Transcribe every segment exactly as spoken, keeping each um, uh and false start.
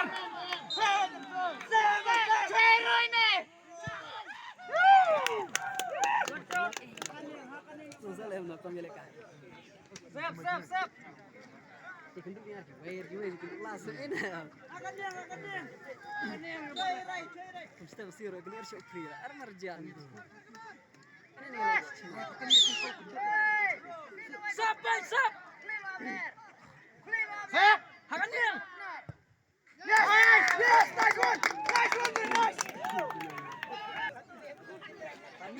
Sap, sap! Sap! Hakan yang! Yes! Yes! Nice one! Nice one, nice!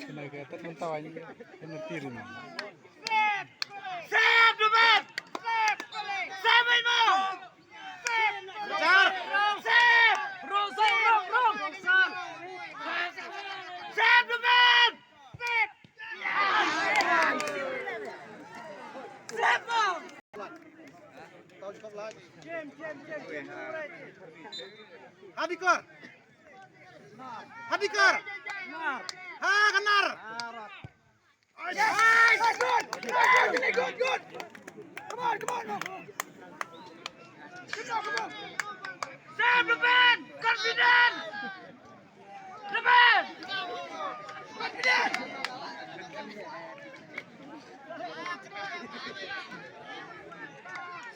Kena ke atas mentawanya, kena tiru. Save the man! Save him! Save! Save! Wrong, wrong, wrong, wrong! Save the man! Save! Save! Hadikar! Hadikar! Ha, kanar! Yes! Good! Good, good, good! Come on, come on, no! Come on, come on! Sam, the man! Confident! The man! Confident!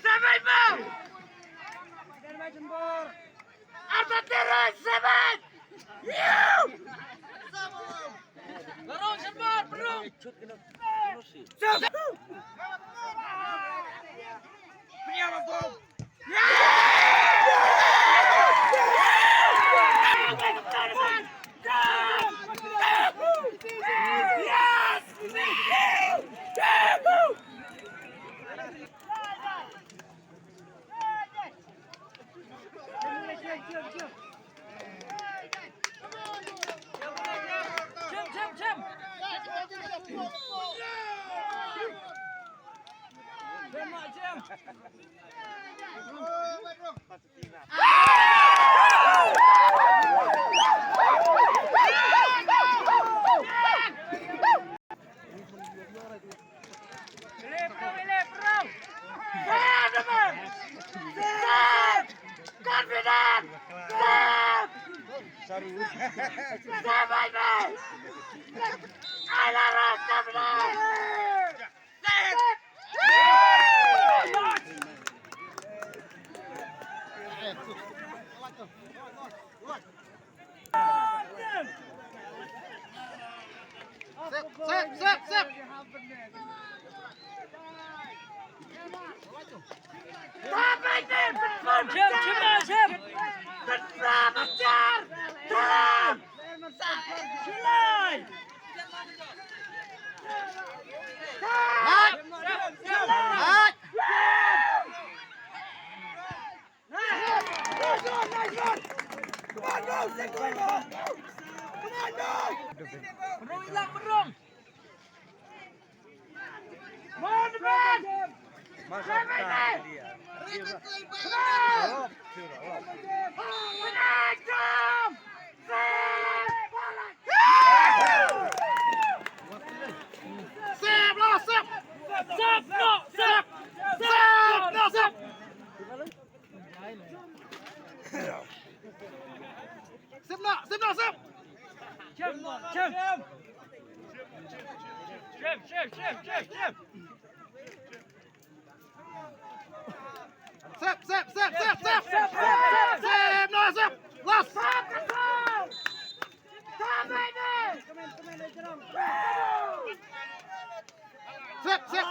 Survival! Artatera seven! Barong, Shambar, barong! Confident! Save! Save, baby! I love us, confident! Sep, sep, sep, sep. Sep, no, sep! Sep, no, sep! Sep, no, sep! Sep, no, sep, no, sep! Sep, sep! Sep, sep, sep, sep, sep! Sep, no, sep! Last! Sep, sep!